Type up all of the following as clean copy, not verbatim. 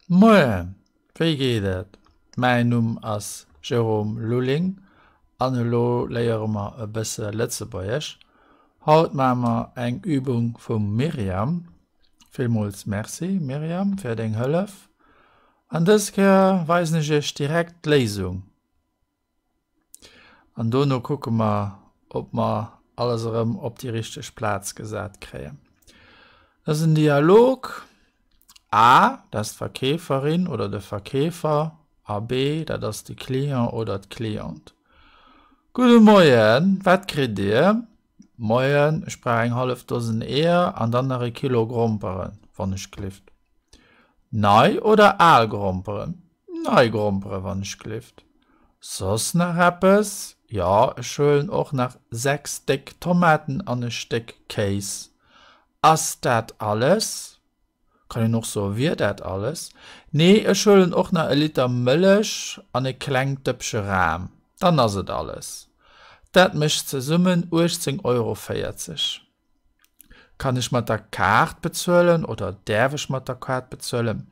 Moien, wéi geet et? Mäin Numm ass Jérôme Lulling an elo léiere mer e bësse Lëtzebuergesch. Haut maache mer eng Übung vum Myriam. Villmools Merci Myriam fir deng Hëllef. An dës Kéier weisen ech iech direkt d'Léisung. An dono kucke mer, ob mer alles erëm op déi richteg Plaz gesat kréien. Dat ass en Dialog. A, dat ass d'Verkeeferin oder de Verkeefer a B, dat ass de Client oder d'Cliente. Gudde Moien, wat kritt Dir? Moien, ech brauch eng hallef Dosen Eeër an dann nach e Kilo Gromperen, wann ech glift. Nei oder al Gromperen? Nei Grompere wann ech glift. Soss nach eppes? Jo, ech huelen och nach 6 déck Tomaten an e Stéck Kéis. Ass dat alles? Kann een och soe wier dat alles? Nee, ech huelen och nach e Liter Mëllech an e klengt Dëppche Ram. Dann ass et alles. Dat mécht zesummen 18 Euro 40. Kann ech mat der Kaart bezuelen oder däerf ech mat der Kaart bezuelen?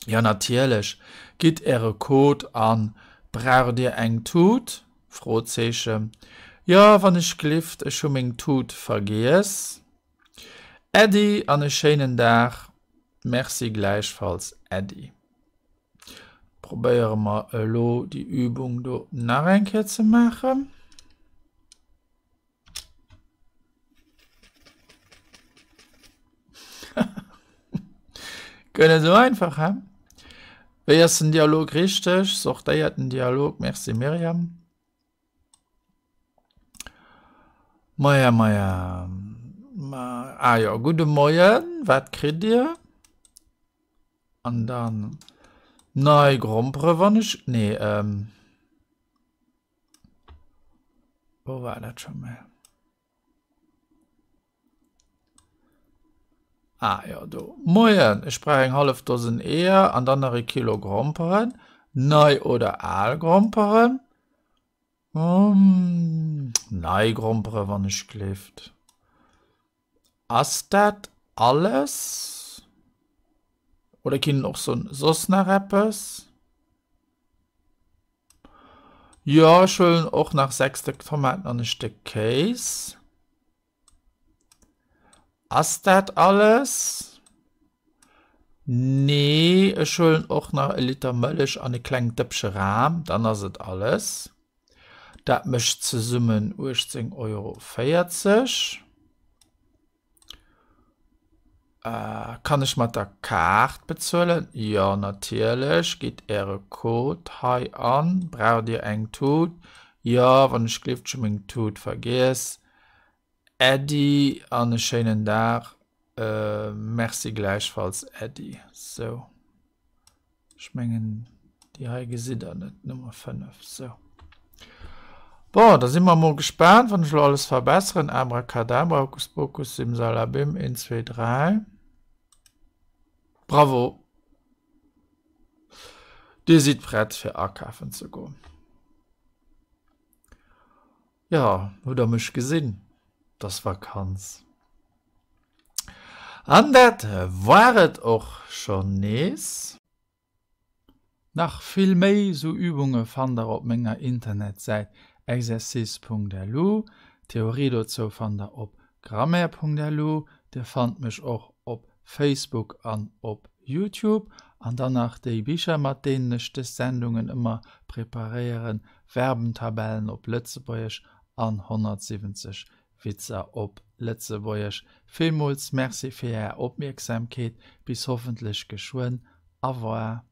Jo natierlech, gitt äre Code an. Braucht dir eng Tut? Frozeechen. Jo wann ech glift, ech hu meng Tut vergiess. Äddi an e schéinen Dag. Merci gläichfalls Äddi. Probéiere mer elo déi Übung do nach eng Kéier ze maachen. Guer net esou einfach, he? Wéi ass den Dialog richteg? Sortéiert den Dialog. Merci Myriam. Maja, maja. Ma, ah jo, gudde Moien, wat kritt Dir? An dann nei Grompere wann ech, nee, ähm. Wou war dat scho méi? Ah jo, do. Moien, ech brauch eng hallef Dosen Eeër an dann nach e Kilo Gromperen. Nei oder al Gromperen? Hm, nei Grompere wann ech gleeft. Ass dat alles? Oder ginn och soen, soss nach eppes? Jo, ech huelen och nach 6 Stéck Tomaten an e Stéck Kéis. Ass dat alles? Nee, ech huelen och nach e Liter Mëllech an e klengt Dëppche Ram, dann ass et alles. Dat mécht zesummen 18,40 Euro. Kann ech mat der Kaart bezuelen? Jo, natierlech. Gitt Äre Code hei an. Braucht Dir eng Tut? Jo, wann ech gleeft, ech hu meng Tut vergiess. Äddi an e schéinen Dag. Merci gläichfalls, Äddi. Sou. Ech mengen, déi hei gesitt Der net, Nummer 5. Sou. Bon, da si mer emol gespaant, wann ech elo alles verbesseren. Abracadabra, Hokuspokus, Simsalabim, 1, 2, 3. Bravo! Dir sidd prett, fir akafen ze goen. Jo, hutt der mech gesinn? 't ass Vakanz. An dat war et och schonn nees. Nach vill méi sou Übunge fannt der op menger Internetsäit exercice.lu. D'Theorie dozou fannt der op grammaire.lu. Dir fannt mech och op Facebook an op Youtube. An dann nach déi Bicher mat deenen ech dës Sendungen ëmmer preparéieren, Verbentabellen op Lëtzebuergesch an 170 Witzer op Lëtzebuergesch. Villmools Merci fir Är Opmierksamkeet. Bis hoffentlech geschwënn. Au revoir.